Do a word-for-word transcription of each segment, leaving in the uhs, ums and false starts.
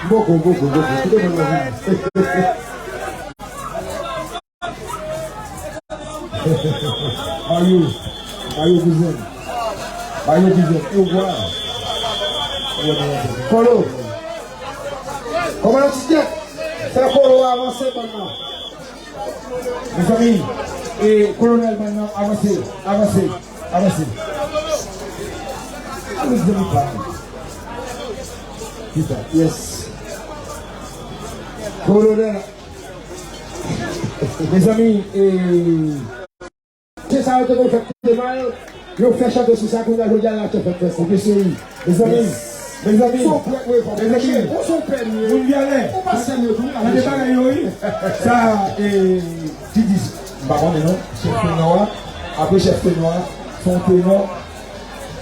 Boko, boko, boko. Kite mwen nan vini. Mayo, Mayo kouzen. Mayo kouzen. Yo vwa. Kolo. Kòman ti tèt? Fè Kolo avanse kòm nan. Mezanmi, e, Kolonèl, bann nan, avanse, avanse, avanse. Avanse, zanmi pa m. Kita, yes. Kolonèl. Mezanmi, e, se sa yo te konn fè koute mal. Yo fè chante sou sa, kounye a jodi a la te fè fè. Ok, cheri. Mezanmi, mezanmi, mezanmi, moun Vyalè, tande bagay yo, wi. Sa, e, Didis, m pa konnen non, chèf tenò a, apre chèf tenò a, se yon tenò,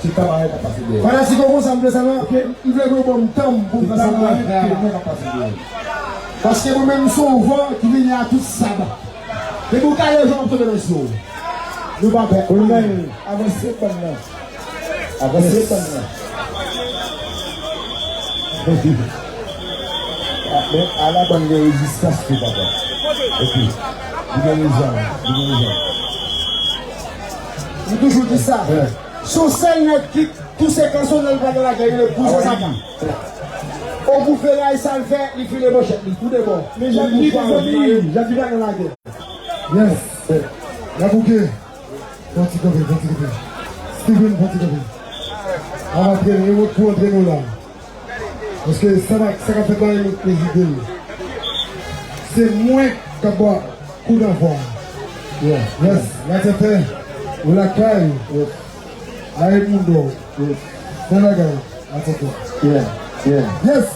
se kamarad k ap pase dèyè. Fanatik yo konsa, m vle sa non, ok? M vle pou yo ban m tan m pou m fè sa mwen fè a. Paske mwen menm, m se yon van ki vini a tout saba. Depi w kale jan, w ap tonbe nan zye w. Nou pa pè. Kolonèl, avanse bann nan. Avanse bann nan. Ah, men, ala bann gen rezistans tou, papa. Epi, li gen rezon, li gen rezon. M toujou di sa. Si yon sèl nèg ki touse kanson nan l pa nan lagè, li rele Bouzen Saka. Ogou Feray, sa l fè, li file manchèt li, tou de bò. Men Jackie, mezanmi, Jackie pa nan lagè. Yes. N ap bouke. Fè yon ti kanpe, fè yon ti kanpe. Steven, fè yon ti kanpe. An ap antrene, e mwen k pou antrene w la. Paske sa va, sa k ap fèt la, e mwen k prezide l. Se mwen k ap ba kou nan fwa. Yeah. Yes, la tèt fè. Ou lakay. Yes. Aye moun dò. Yes. Fè bagay. La tèt fè. Yeah. Yeah. Yes.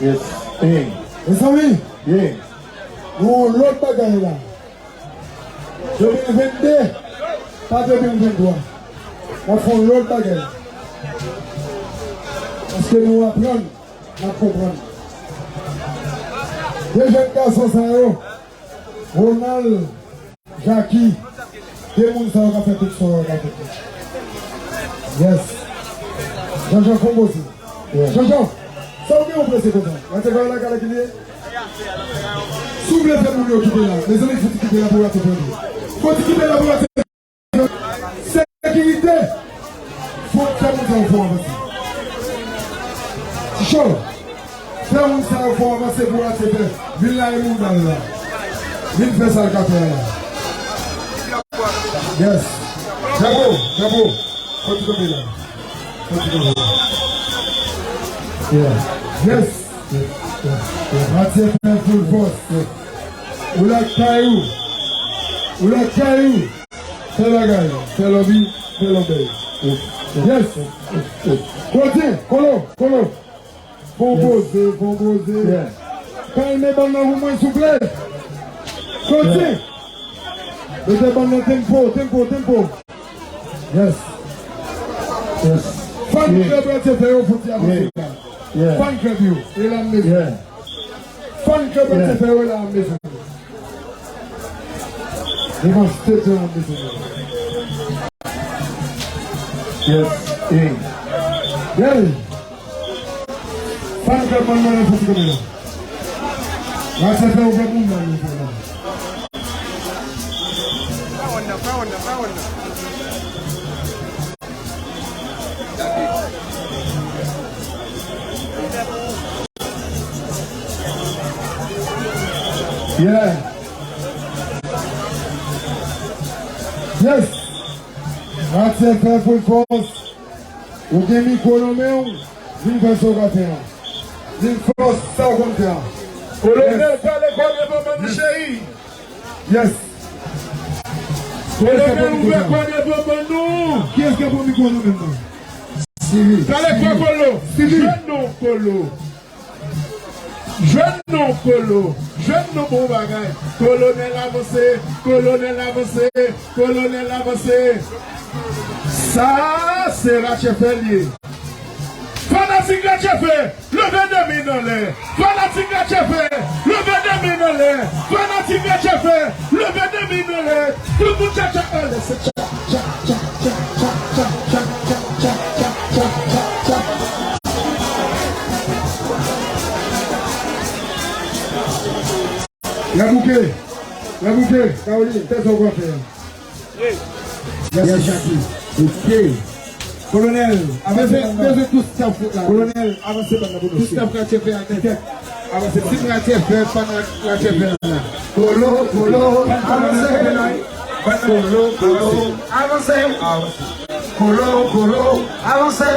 Yes. Hey. Mezanmi. Yeah. Nou yon lòt bagay la. De mil vennde, pa de mil venntwa. N ap fè yon lòt bagay. Paske nou aprann, n ap konprann. De jèn gason sa yo, Ronald, Jackie, de moun sa yo ka fè tout sa yo ka fè. Yes. Jean-Jean, fè yon poze. Jean-Jean, sa w gen yon prese konsa? Gade se pa la kale ki li ye? Si w vle fè moun yo kite la, mezanmi, fouti kite la pou Ratchet pran li. Fouti kite la pou Ratchet. Sekirite, fò fè moun sa yo fè w avanse. Ti Cho, fè moun sa yo fè w avanse pou Ratchet. Vin la e moun ba l la. Vin fè sa l ka fè a la. Yes. Djago, Djago, fouti kanpe la. Yeah. Yes. Yes. Yes. Yes. Matye fè full force. Yes. Ou la kay ou. Ou la kay ou. Fè bagay. Fè lòbi. Fè lòbèy. Yes. Yes. Yes. Yes. Kote? Kolo. Kolo. Fon poze, fon poze. Kalme bann nan pou mwen, souple. Kote? Mete bann nan tempo, tempo, tempo. Yes. Yes. Fan club yo te fè yo fouti avanse la. Fan club yo, e la mezon. Fan club yo te fè yo, e la mezon. Devan stage la, mezanmi. Yes. Hey. Hey. Fan club, mwen, mwen, fouti kanpe la. Ratchet fè ouvè moun nan, nou fè la. Yeah. Yes. Ratchet fè full force. Ou gen mikwo nan men w, vin fè sa w ka fè a. Vin fè sa w konn fè a. Kolonèl, pale kwa devan ban nou, cheri. Yes. Kolonèl, ouvè kwa devan ban nou. Kiyès ki pran mikwo nan men mwen? Pale kwa, Kolo. Jwenn non, Kolo. Jwenn non, Kolo. Jwenn non, bon bagay. Kolonèl avanse, Kolonèl avanse, Kolonèl avanse. Sa a se Ratchet fè l ye. Fanatik Ratchet fè, leve de men n anlè. Fanatik Ratchet fè, leve de men n anlè. Fanatik Ratchet fè, leve de men n anlè. Tout moun tchatcha anlè, se tcha, tcha, tcha. Tcha, tcha, tcha. Tcha, tcha, tcha. Tcha, tcha, tcha. Tcha, tcha, tcha. Labouke. Labouke. Caroline, fè sa w konn fè a. Mèsi, Jackie. Ok. Kolonèl, avanse. Bezwen, bezwen tout staff la. Kolonèl, avanse bann nan pou nou. Tout staff Ratchet fè a nèt. Avanse bann nan. Tout Ratchet fè, fan Ratchet fè la. Kolo, kolo, avanse. Kolo, kolo, avanse. Kolo, kolo, avanse.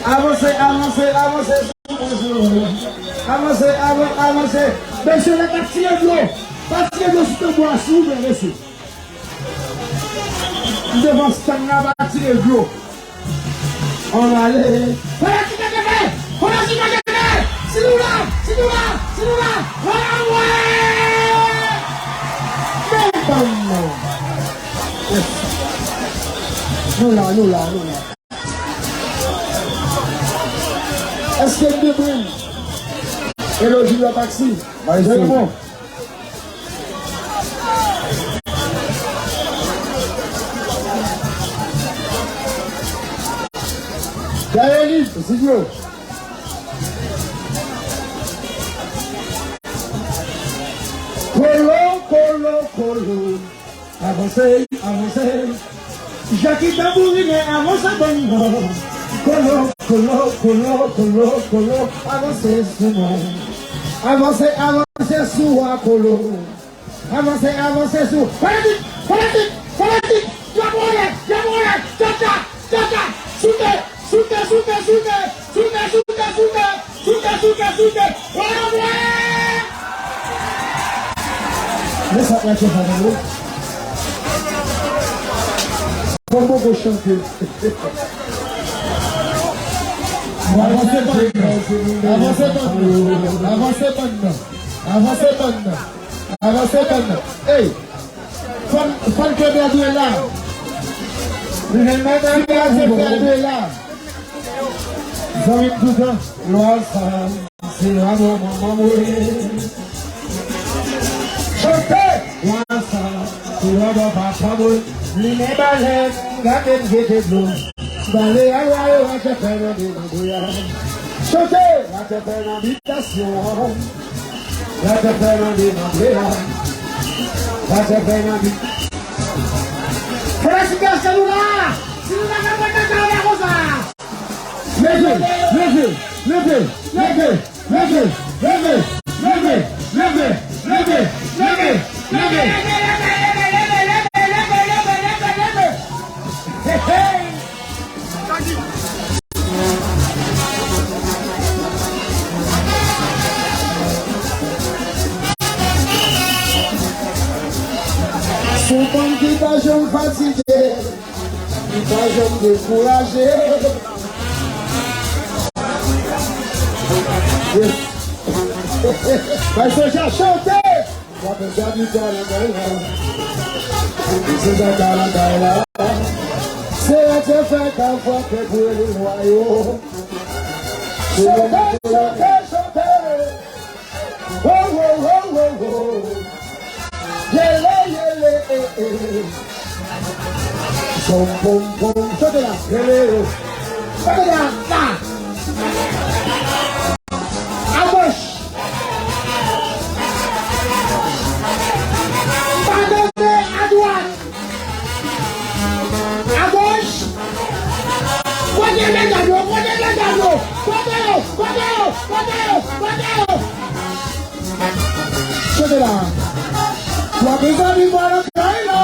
Avanse, avanse, avanse. Avanse, avan-, avanse. Mesye, la pa tire dlo. Pa tire dlo sou tanbou a, silvouplè, mesye. M devan stand la, pa tire dlo. Ann ale. Fanatik Ratchet fè! Fanatik Ratchet fè! Si nou la! Si nou la! Si nou la! Ann ale! Men bann nan! Nou la, nou la, nou la. Èske n debout? Elo, Junior Taxi. Maestro. Dayè liv, Zidyo. Kolo, kolo, kolo. Avanse, avanse. Jackie tanbourinè, avanse bann nan. Kolo, kolo, kolo, kolo, kolo. Avanse sou mwen. Avanse, avanse sou a kolo. Avanse, avanse sou. Fanatik, fanatik, fanatik. Dyab anlè, dyab anlè. Tcha, tcha, tcha, tcha. Soute, soute, soute, soute. Soute, soute, soute. Soute, soute, soute. Bravo! Men sa k mache pa nan nou. Fò m poko chante. Avanse bann nan. Avanse bann nan. Avanse bann nan. Avanse bann nan. Avanse bann nan. Ey! Fan, fan club la dwe la. Ti Brazil fè dwe la. Zanmi m toutan. Lwa sa, se lwa bò manman mwen. Chante! Lwa sa, se lwa bò papa mwen. Limen balèn, gade m jete dlo. Bale a lwa yo, Ratchet fè nan de nan bouyay. Chante! Ratchet fè nan bitasyon an. Ratchet fè nan de nan bouyay. Ratchet fè nan bi- Fanatik, èske nou la? Si nou la, fè mwen kaka anba konsa. Leve, leve, leve. Hey, hey. Se yon fanm ki pa janm fatige, ki pa janm dekouraje. Yes. Bay Soja chante! Frape sa ki ta nan kay la. Se sa ta nan kay la. Se Ratchet fè ka frape pou rele lwa yo. Chante, chante, chante. Oh, oh, oh, oh, oh. Yele, yele, eh, eh. Pom, pom, pom. Chante la. Yele, yo. Chante la, la. Agoch. Padone, adwat. Agoch. Kote medam yo? Kote medam yo? Kote yo? Kote yo? Kote yo? Kote yo? Chante la. Twa mezanmi mwen nan kay la.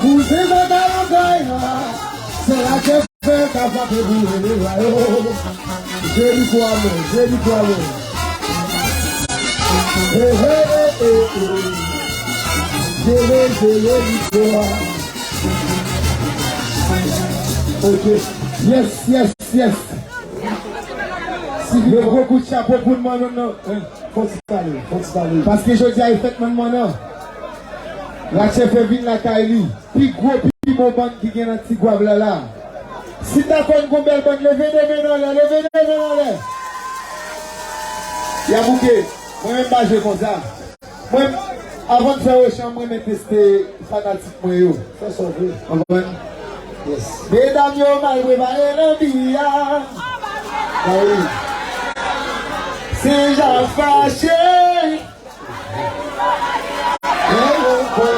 Kouzen zòt al nan kay la. Se Ratchet fè ka frape pou rele lwa yo. Jeli pou amou, jeli pou amou. Hey, hey, hey, hey, hey. Jeli, jeli, jeli pou amou. Ok. Yes, yes, yes. Yon gwo kout chapo pou n, non, non. Fò ti pale, fò ti pale. Paske jodi a e fèt manman nan. Ratchet fè vin lakay li. Pi gwo, pi bon bann ki gen nan Ti Gwav la la. Si ta konn gon bèl bann, leve de men n anlè, leve de men n anlè. Yabouke, mwen menm pa jwe konsa. Mwen, avan n fè ochan, mwen renmen teste fanatik mwen yo. Fè sa w vle. Konprann? Yes. Medam yo mal prepare nan bi a. Ba wi. Senjak fache.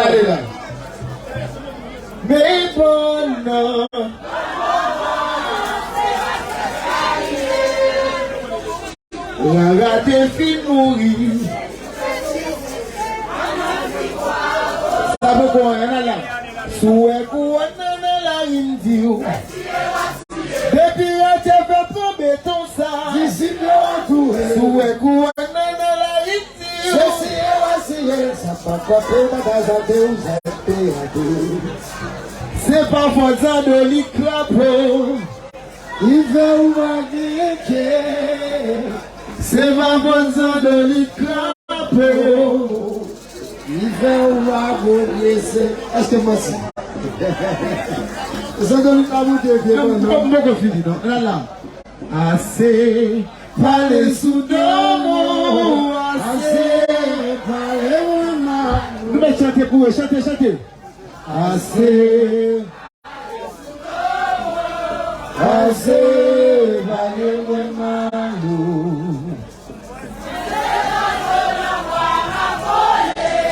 Gade la. Men bon nan. Rara te fin mouri. Sa poko anyen, ann al la. Si w wè kouwòn nan nan lari, m di w. Depi yo te fè pon beton sa. Dizim yo antoure. Si w wè kouwòn nan nan lari, m di w. Sesi e wasiye, sa pa kwape bagay sa te ou sa te ate. Se pa fòt zandolit krapo. Ivè ou pa genyen kè. Se pa fòt zandolit krapo. Ivè ou pa premye se. Èske m manti? Zandolit pa moute vye non, non, non. M poko fini non. La la. Ase pale sou do mwen, ase pale mwen mal. Nou mèt chante pou yo, chante, chante. Ase. Ase pale mwen mal.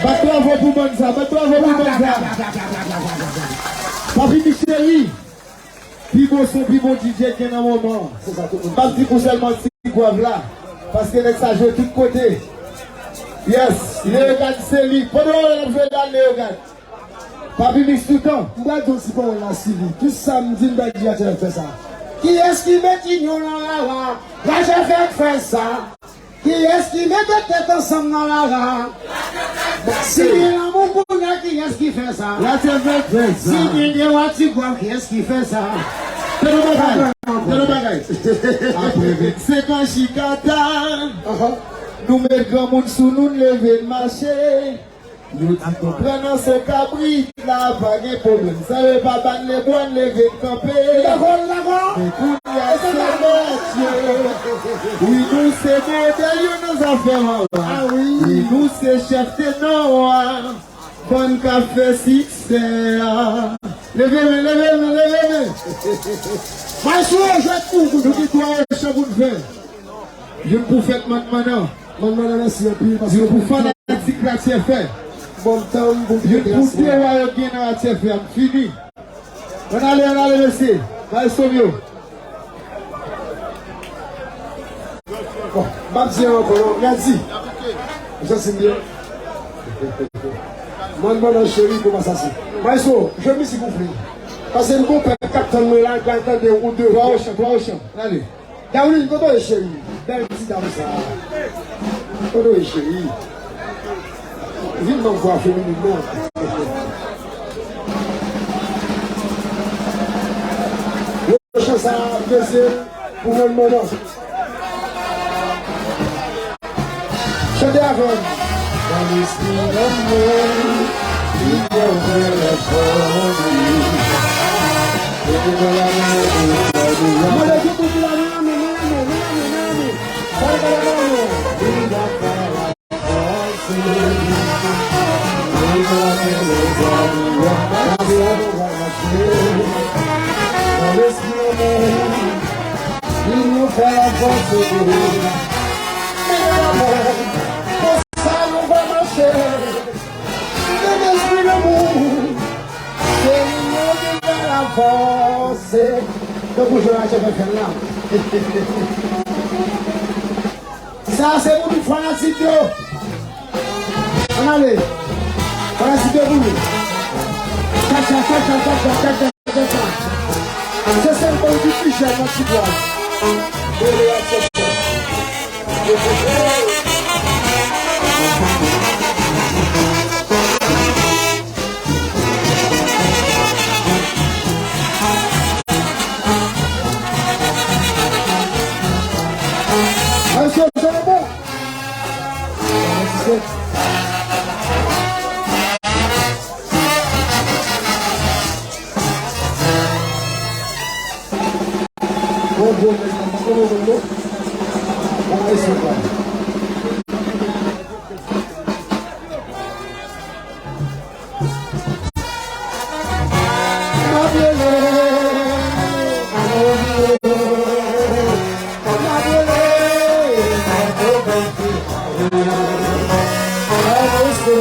Bat bravo pou bann sa, bat bravo pou bann sa. Papi Micheri, pi bon son, pi bon D J gen nan moman an. M ap di pou sèlman Ti Gwav la, paske nèg sa jwe tout kote. Yes, Leogane se li. Pandan w ap jwe la, Leogane. Papi Mix toutan. M pral di yon ti pawòl la, Sylvie. Ki sa m di m bay di Rachel fè sa? Kiyès ki met inyon nan rara? Rachel fè fè sa. Kiyès ki mete tèt ansanm nan rara? Si gen lanmou kounye a, kiyès ki fè sa? Rachel fè fè sa. Si gen de wa Ti Gwav, kiyès ki fè sa? Tande bagay. Tande bagay. Apre vennsenk an chikata, nou met granmoun sou nou, n leve n mache. Yo di konprann nan se kabrit la, pa gen pwoblèm. Sa yo pa ban le bwa, n leve n kanpe. Dakò, dakò. Men kounye a se mèt yo. Wi, nou se modèl yo nan zafè rara. Ah wi. Wi, nou se chèf tenò a. Bann k ap fè siksè a. Leve men, leve men, leve men. Maestro, jwèt pou nou. Nou gen twa chan pou n fè. Youn pou fèt Mannmannan. Mannmannan, mèsi anpil, paske youn pou fanatik Ratye Fè. Bon, tann pou youn pou de wa yo gen nan Ratye Fè. M fini. Ann ale, ann ale, mesye. Maestro m yo. Bon, m ap di ankò, non, mèsi. Ou santi m byen? Mannmannan cheri, kòman sa se? Maestro, jwe mizik ou vle. Paske m gon pèp k ap tann mwen la, l pral tande ou devan. Twa ochan, twa ochan. Ann ale. Darline, kote w ye, cheri? Bèl ti dam sa. Kote w ye, cheri? Vin ban m vwa feminin nan. Yon chan sa, mesye, pou mwen, mwen, non. Chante avè m. Dans l'esprit de l'amour, il y a un vrai effort. Mwen, tout moun ki la, men, men, men, men, men, men, men. Sa, sa, sa, sa, sa. Dans l'esprit de l'amour, il nous fait avancer. Konsa nou va mache. Nan lespri lanmou, se li menm ki fè la fòs. Tankou Jonathan fè fè l la. Sa se pou tout fanatik yo. Ann ale. Fanatik yo pou nou. Tcha, tcha, tcha, tcha. Se sèl bandi ki pi jèn nan Ti Gwav. Rele a sèt. Mesye, se bon. Bon, bon, bon, bon, bon, bon, bon. Bon, e se pa. M ap rele, m ap rele, m ap rele. Avanse.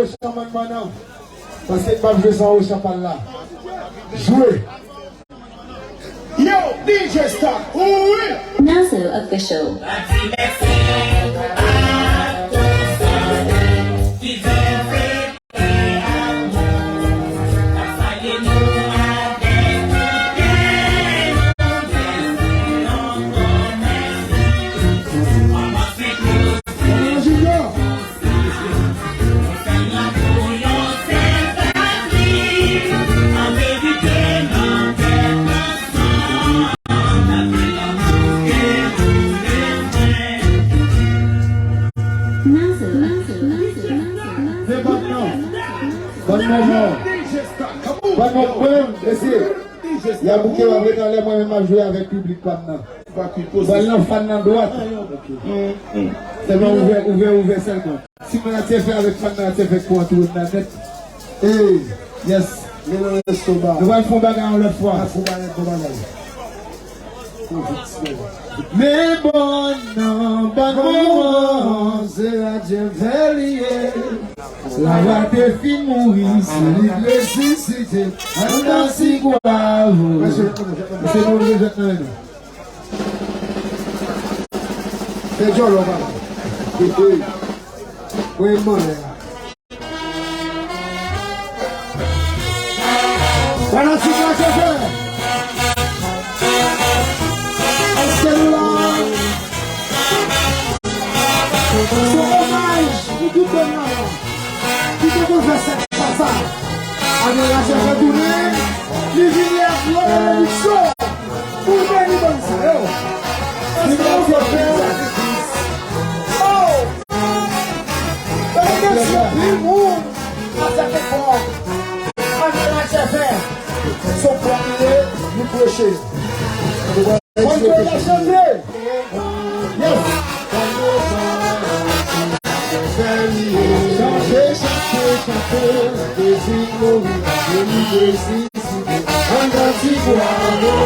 Ochan mannman nan. Paske m p ap jwe san Ochan pa l la. Jwe. Yo, D J Star, ou wi. Nazo Official. Se bann nan. Bann nan, non. Bann nan, mesye. Y a bouke w ap ret anlè, mwen menm m ap jwe avèk piblik pa m nan. Bal nan fan nan dwat. Sèlman ouvè, ouvè, ouvè sèlman. Si mwen atye fè avèk fan nan atye fè pou antoure m nan nèt. Ey, yes. Men nan resto ba. Nou pral fè yon bagay yon lòt fwa. N ap fè yon bagay, bon bagay. Men bòn nan, bòn moman, se Radjè fè li ye. Lava te fin mouri, se li k resisite. Anndan ti gwav. Mesye, nou oblije jwenn nan men nou. Se djòlò, papa. Hey, hey. Mwen, mwen, la. Fanatik la, chèfè. Èske nou la? Se omaj pou tout bòn nan ki te konn fè sèt sa. Ane la, chèfè tounen, li vini ak yon benediksyon. Pou beni bann sa yo. Èske nou fè sakrifis? Oh! Benediksyon pi moun a sèt epòk. Ann al chèfè. Se yon pwòp li ye, li preche. Konn ke l ap chante. Yes. Chante, chante, chante. Dezi mouri, dezi dezi. Anndan ti bwa yo.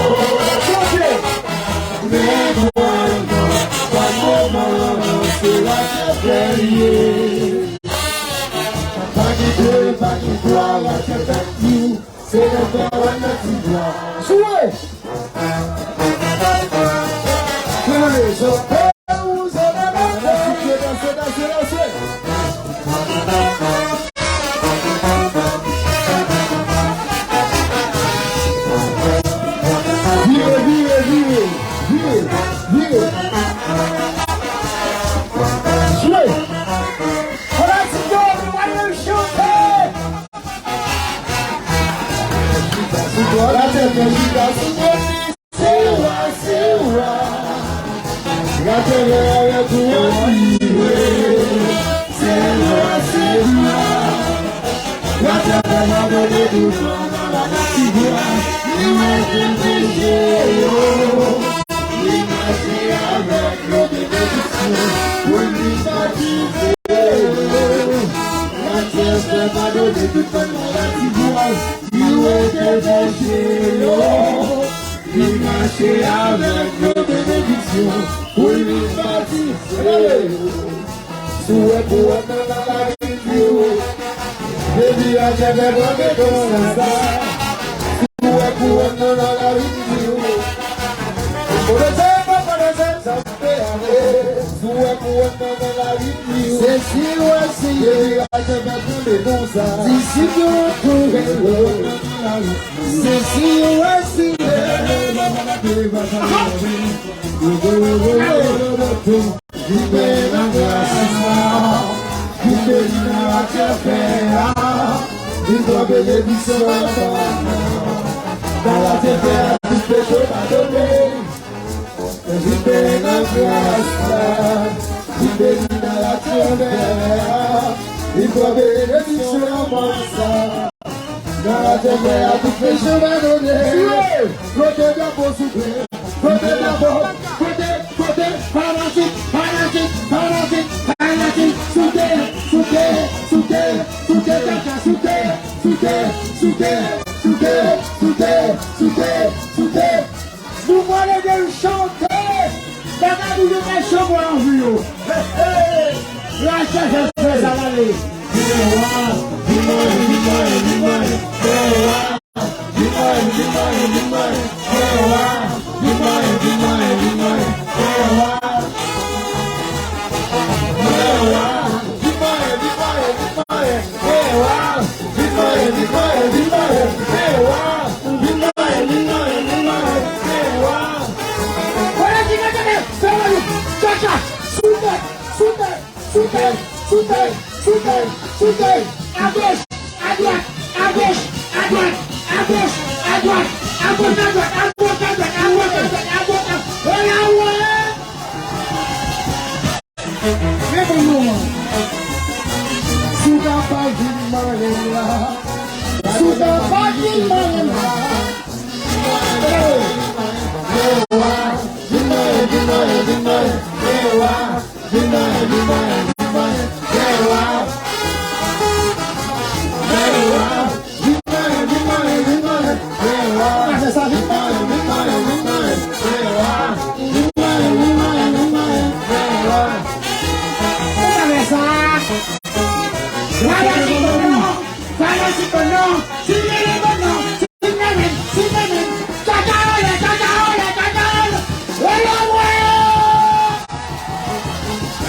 Men bòn nan, bòn moman, se la ke fè li ye. Pa gen de, pa gen twa, la ke fè li. Se nan bòn nan ti bwa. Jwe! Nan rezon. Danse, danse, danse, danse. Vire, vire, vire, vire, vire. Jwe. Fanatik yo, nou pral chante. Chita sou twa, la tèt mwen chita sou twa. Se wa, se wa. Gade lè avèk ou an rive. Se wa, se wa. Gade lè avèk ou an rive. Li wete peche yo. Li mache avèk yo benediksyon. Pou li batize yo. Gade lè padone tout fèt maladi yo. Li wete peche yo. Li mache avèk yo benediksyon pou li batize. Si w wè kouwòn nan nan lavi w, depi a chèfè pran benediksyon sa. Si w wè kouwòn nan nan lavi w, kote se, kote se, sa w te ale. Si w wè kouwòn nan nan lavi w, se si w wè si. Depi a chèfè pran benediksyon sa. Disip yo tou. Kouwòn nan nan lavi w. Se si w wè si. Li beni nan gras la, li beni nan lakyè fè a, li pran benediksyon nan nan lakyè fè a, tout peche padone. Li beni nan gras la, li beni nan lakyè fè a, li pran benediksyon nan mòn sa. Nan lakyè fè a, tout peche padone. Kote drapo souple. Kote drapo, kote, kote, fanatik, fanatik, fanatik, fanatik, soute, soute, soute, soute, kaka, soute, soute, soute, soute, soute. Nou pral ede l chante. Bagay nou gen kay chanpò anvi yo. Hey, hey. Lachè fè sa pale. Sou tèt, sou tèt, sou tèt, sou tèt. Agoch, adwat, agoch, adwat, agoch, adwat, agoch, adwat, agoch, adwat, agoch, adwat, agoch, adwat. Ola wè! Men bon moman. Si w ta pa vin manyen m la. Si w ta pa vin manyen m la. Hey! Vin manyen, vin manyen, vin manyen. Hey!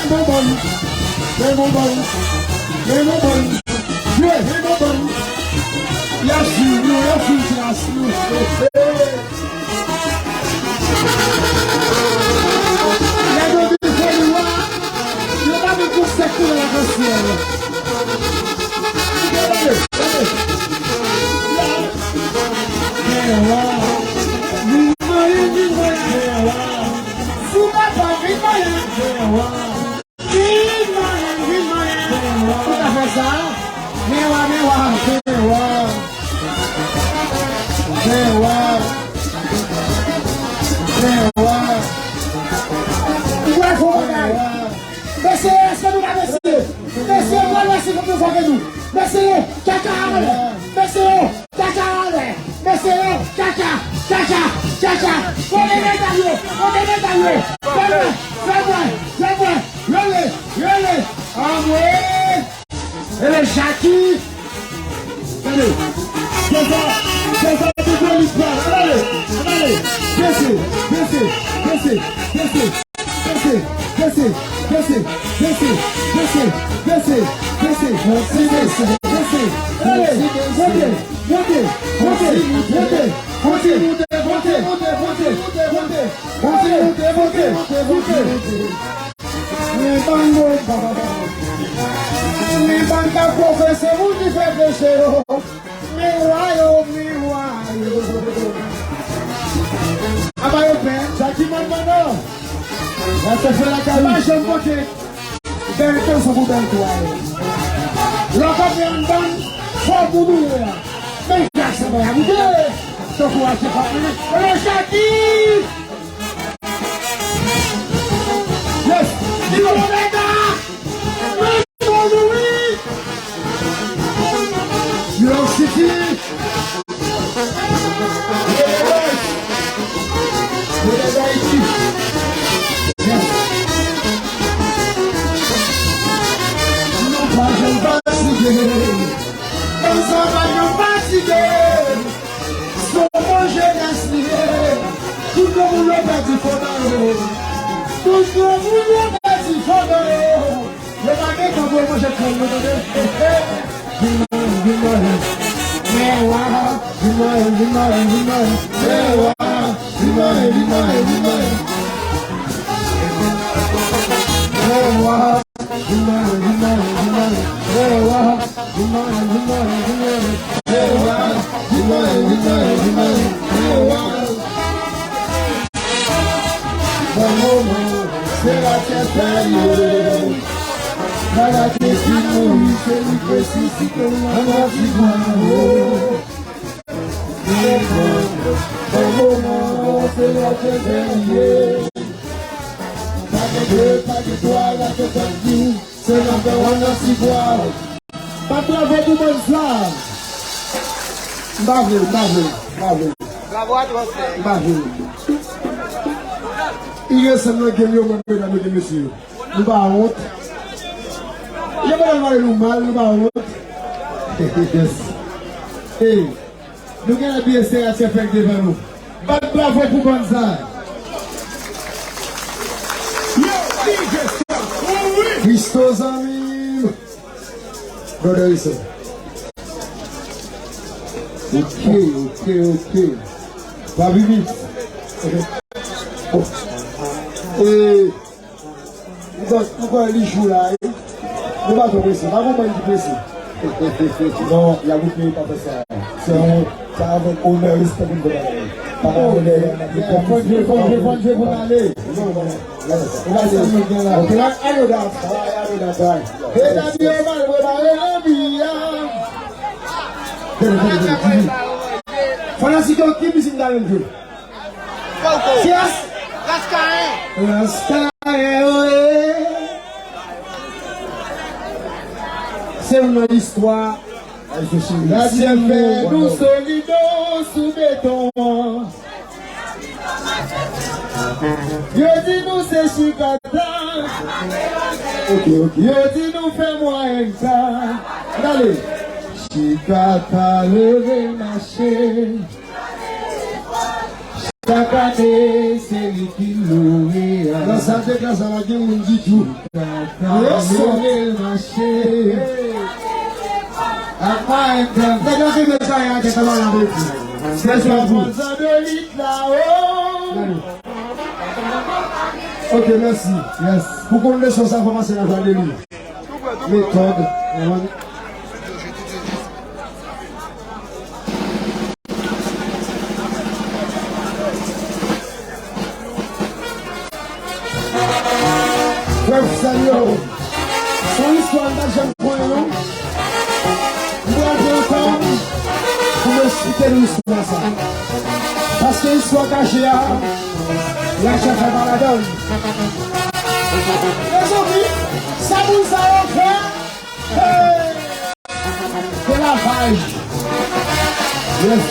Men bon bòl. Men bon bòl. Men bon bòl. Jwe, men bon bòl. Y ap swiv nou, y ap swiv tras nou. Nèg yo vin fè nou a. Yo pa vin pou sèk koulè lakansyèl. Gade, gade. Men wa. Vin manyen, vin manyen. Men wa. Sou papa, vin manyen. Vin manyen, vin manyen. Ou ka fè sa? Men wa, men wa, men wa. Men wa. Men wa. Ou wè fò bagay. Mesye, èske nou ka mesye? Mesye, mwen wè si nou fò ke nou. Mesye, kaka anlè. Mesye, kaka anlè. Mesye, kaka, kaka, kaka. Kote medam yo? Kote medam yo? Fè mwen, fè mwen, fè mwen. Rele, rele. Anmwe. Rele Jackie. Tande. Fè sa, fè sa, tout moun li pral. Ann ale, ann ale. Bese, bese, bese, bese. Bese, bese, bese, bese, bese, bese, bese, bese, bese, bese. Ann ale, monte, monte, monte, monte, monte, monte, monte, monte, monte, monte, monte, monte, monte, monte. Men bann bon bò. Men bann k ap pwofese moun ki fè peche yo. Men wa yo, men wa yo. Apa yo pè? Sa ki mòn mòn non. Sa se fè lakay. Pa janm pote. Bèl tanson pou bèl twal. Lè w konprann anndan, fò moun ou ye a. Men gason mwen a goute. Tankou a se pa mwen. Oye, Jackie! Yes! Di bon bèga! Wi, bon wi! New York City! Yes! Yes! Yes! Nou pa janm fatige. Konsa pa janm fatige. Se yon bon jenès li ye. Tout granmoun yo pèdi fondan yo. Tout granmoun yo pèdi fondan yo. Yo pa gentan pou yo manje krann yo, tande. Vin manje, vin manje. Men wa. Vin manje, vin manje, vin manje. Men wa. Vin manje, vin manje, vin manje. Men wa. Vin manje, vin manje, vin manje. Men wa. Vin manje, vin manje, vin manje. Men wa. Vin manje, vin manje, vin manje. Men wa. Bon moman, se la tèt li ye. Bagay ki fin mouri, se li k resisite l nan ti bwa yo. Bon moman, se la tèt li ye. Pa gen de, pa gen twa, la tèt li. Se nan fè w nan ti bwa. Bat bravo pou bann sa. M pa vle, m pa vle, m pa vle. Bravo a twa frè. M pa vle. Li resanm nan game yo, mwen, medam yo, mesye yo. Nou pa wont. Jan madanm pale nou mal, nou pa wont. Yes. Hey, nou gen lè byen serye atye fèk devan nou. Bat bravo pou bann sa. Yo, D J Star, wi. Christo zanmi m. Brother Wilson. Ok, ok, ok. Papi Mix. Oh. Eh, nou kwè, nou kwè li jou la, eh. Nou pa twò prese, pa konprann ki prese. Non, y a bouke pa fè sa. Se yon, sa avèk onè, respè pou nou bagay. Pa ka onè, y a fon je, fon je, fon je pou n ale. Non, non. Ou pa sa nou gen la. Ok, I know that. I know that, right. E ta di yo mal prepare anvi a. Tande, tande, tande, tande. Fanatik yo, ki mizik m ta renmen jwe? Yes. Raskayen. Raskayen, oye. Se yon listwa. Latyè fè nou solido sou beton an. Yo di nou se chikata. Ok, ok. Yo di nou fè mwayen ka. Gade. Chikata leve mache. Chak ane, se li ki loreya. Nan sal de klas la, pa gen moun ditou. Chikata leve mache. Apa, entel. Nèg yo ki met sa a, te kama la de. Sèl sa pou. Mademoiselle de lit la, oh. Ok, mèsi. Yes. Pou konn leson sa, fò pase nan jwa de li. Metòd. Frè m, sèm yo, se yon istwa m pa t janm konnen, non. M pral pran tan pou m esplike nou istwa sa. Paske istwa kache a, Ratchet fè pa ladan l. Mezanmi, sa moun sa yo fè? Hey! Delavaj. Yes.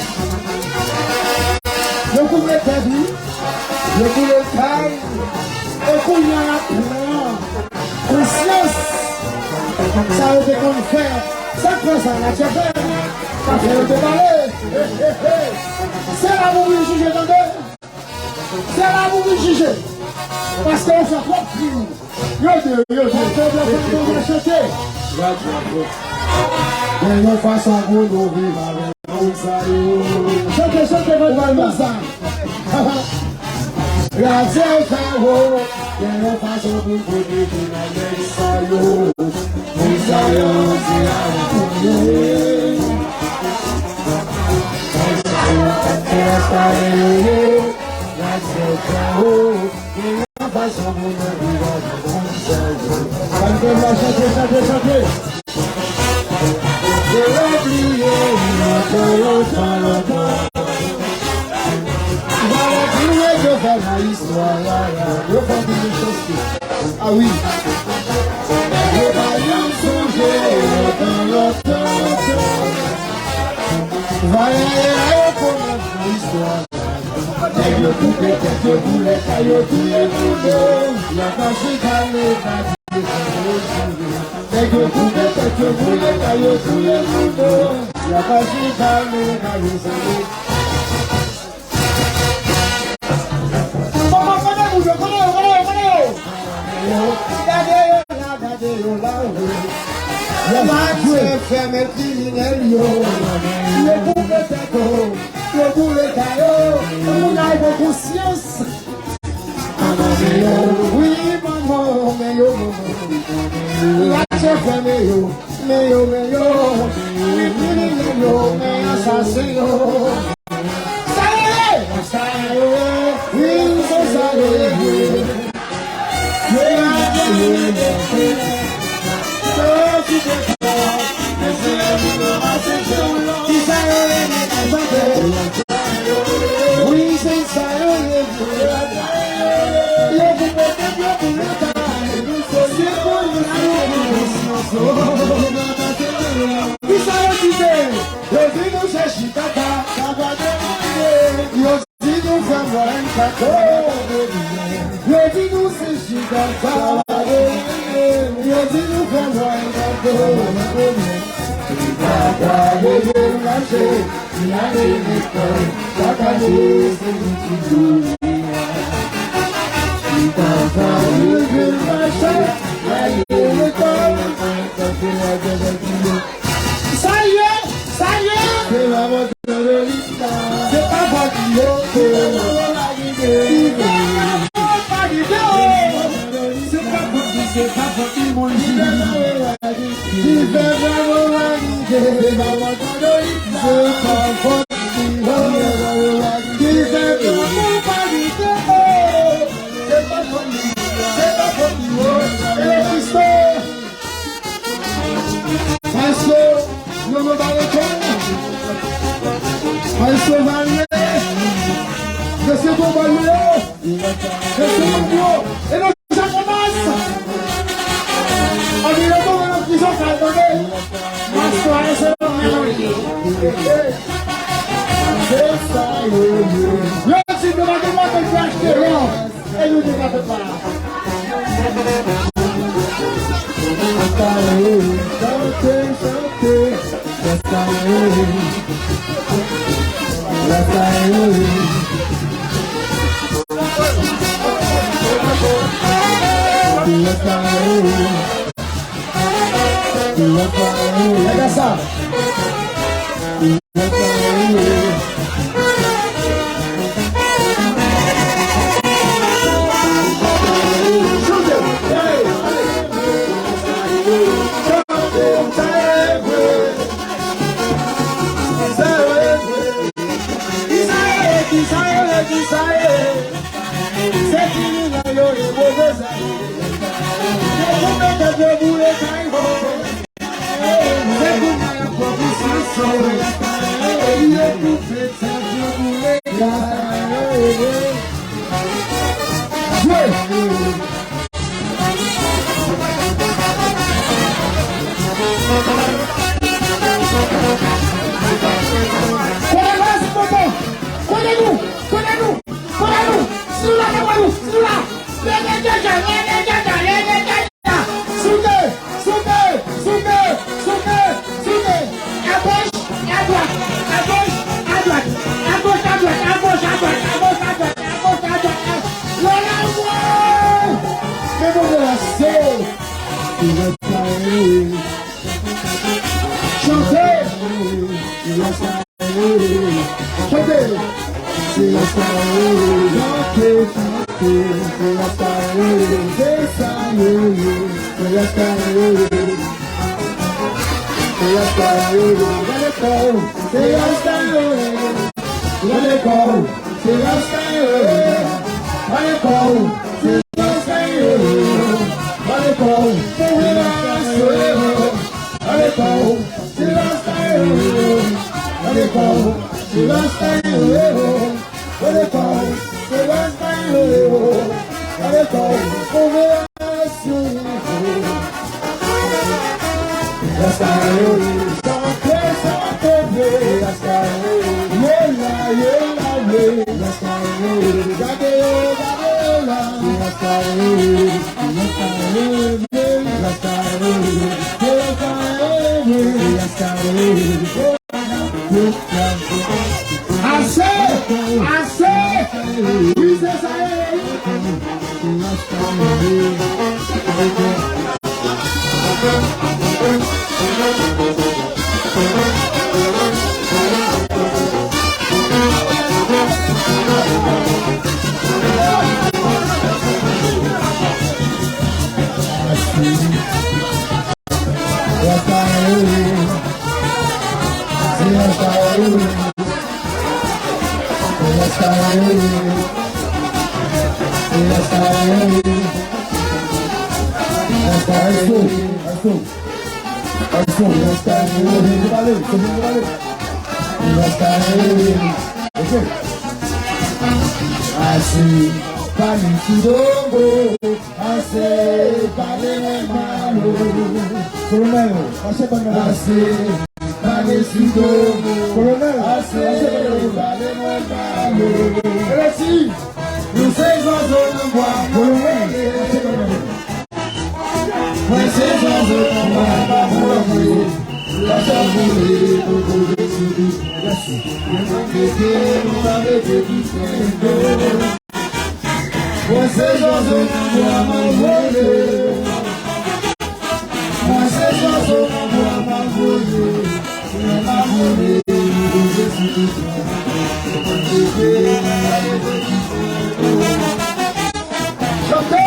Yo kouvre tèt li. Yo boule kay. E kounye a y ap pran konsyans. Sa yo te konn fè. Sa k fè sa, Ratchet fè? Sa fè yo te pale. Hey, hey, hey. Se la pou vin jije, tande. Se la pou vin jije. Paske ou fè twòp krim. Yo di, yo di. Fè de fè de chante. Gen yon fason pou nou viv avèk moun sa yo. Chante, chante, mwen pral moun sa. Radye fè wo. Gen yon fason pou nou viv avèk sa yo. Moun sa yo di a pou nou. Ah wi. Yo pa janm sonje lontan, lontan, lontan. Vayè a yo konnen istwa. Nèg yo koupe tèt yo, boule kay yo, touye moun yo. Y ap mache kale, pa di sa yo jire. Nèg yo koupe tèt yo, boule kay yo, touye moun yo. Y ap mache kale, pa di sa yo. Kòman kote moun yo, kote yo, kote yo, kote yo? Gade yo la, gade yo la, wi. Yo pa dwe fèmen kriminèl yo. Yo koupe tèt yo, yo boule kay yo. Moun yo pran konsyans. Wi, manman, men yo, manman. Ratchet fèmen yo, men yo, men yo. Wi, kriminèl yo, men asasen yo. Sa yo ye! Sa yo ye! Wi, se sa yo ye, wi. Yo ye, yo ye, yo ye. Yo ki te fò, men se yo ki kòmanse fè w lò. Ki sa yo ye, men ki sa yo ye. Wi, se sa yo ye, wi. Yo ki pote yo pou leta. Se pou nou, se pou nou. Ki sa yo kite? Yo di nou se chita ta, ta pa de manje. Yo di nou fè mwen kaka. Yo di nou se chita ta, ta pa de manje. Yo Si nou fè mwen nan do, nan do, li pa ka leve mache, li ale lekòl, chak ane se li ki domi a. Li pa ka leve mache, li ale lekòl, sa fè la gèlè ki yo. Sa ye, sa ye. Se la mòd Se pa fòt li, se pa fòt li, se pa fòt li, se pa fòt li, moun ki fè bravo valide. Se pa fòt li, ki fè bravo valide. Se pa fòt li, se pa fòt li, e Kristo. Maestro, nou nou ba lekòl. Maestro Valye, mesye konpa nou yo, mesye konpa nou yo, e nou Jean Thomas. Ann vin retounen nan prizon, sa l tande. Maestro, se yon melodi. Se sa yo ye. Yo di nou pa gen mwayen pou achte, non. E nou te ka fè pa. Chante, chante, chante. Gade sa. Kote nou? Kote nou? Kote nou? Kote nou? Si nou la, kote nou? Si nou la? Leve djadja, leve djadja, leve djadja. Souke, souke, souke, souke, souke. Agoch, adwat, agoch, adwat, agoch, adwat, agoch, adwat, agoch, adwat, agoch, adwat. Lè la, wow! Men bon, bon, la, se. Chante! Chante! Se Rasta yo ye, chante, chante, se Rasta yo ye, se sa yo ye, se Rasta yo ye. Se Rasta yo ye, gade kò w, se Rasta yo ye, gade kò w, se Rasta yo ye, gade kò w, se Rasta yo ye, gade kò w, se Rasta yo ye, gade kò w. Se Rasta yo ye, gade kò w, se Rasta yo ye, gade kò w, se Rasta yo ye, gade kò w, konversasyon. Rasta yo ye, chante, chante vre, Rasta yo ye, yo la, yo la vre, Rasta yo ye, gade yo, gade yo la, Rasta yo ye, Rasta yo ye, Rasta yo ye, Rasta yo ye. Ase! Ase! Wi, se sa ye, wi. Ase, pale sou do m. Ase, pale mwen malo. Kolonèl, mache ban nou. Ase, pale sou do m. Kolonèl, ase, mache ban nou. Pale mwen malo. Resi. Nou se zwazo nan bwa. Kolonèl, mache ban nou. Mwen se Mwen se zwazo nan bwa m a vole. Mwen se zwazo nan bwa m a vole. Mwen pa vole, mwen se zwazo. Chante!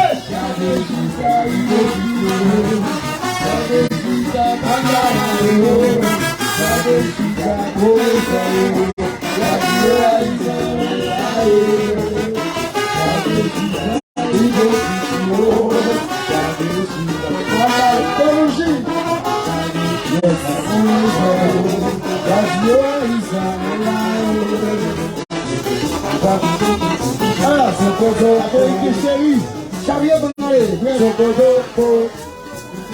Ah, Sokoto, Koyiki cheri. Xavier Bonalé. Sokoto, Ko-,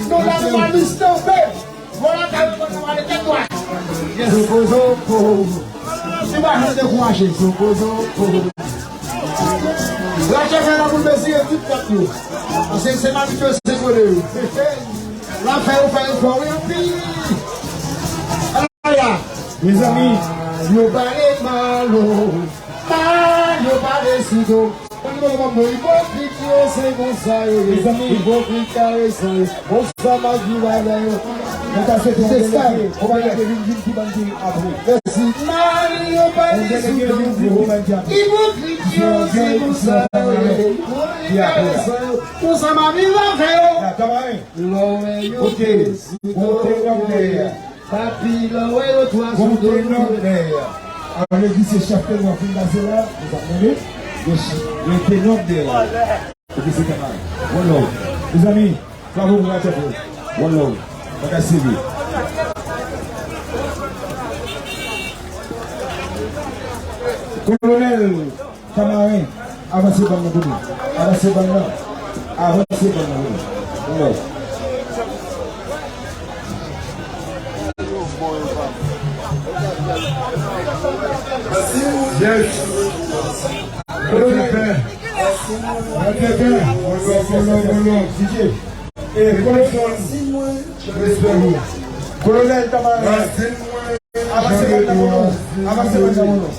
nou la, nou pa mistonpe. Vòlòntè yo konn pale tèt dwat. Sokozoko. Li pa janm dekouraje. Sokozoko. Ratchet fè la pou l mezire tout pèp yo. Paske se mami yo, se kole yo. L ap fè yo fè efò, wi, anpil. Aya. Mezanmi, yo pale mal, o. Mal, yo pale sou do. Ipokrit yo se konsa yo ye. Mezanmi. Ipokrit ka rezon yo. Konsa m ap viv avè yo. Nou ta swete yon delege, yon delege vin, vin pou bandi apre. Mèsi. Mal yo pa di sou do. Ipokrit yo se konsa yo ye. Ipokrit ka rezon yo. Konsa m ap viv avè yo. Lè w wè yo te sou do. Papi, lè w wè yo twa sou do. Alò, legliz se chèf tenò fin pase la, nou pa tande. Yo, yo tenò dèyè. Ok, se pa mal. One love. Mezanmi, bravo pou Ratchet. One love. Bagay serye. Kolonèl. Tamaren, avanse bann nan pou nou. Avanse bann nan. Avanse bann nan pou nou. Non. Yes. Kolonèl. Kolonèl. Kolonèl. D J. E, kolonèl. Respè pou ou. Kolonèl Tamaren. Avanse bann nan pou nou. Avanse bann nan pou nou.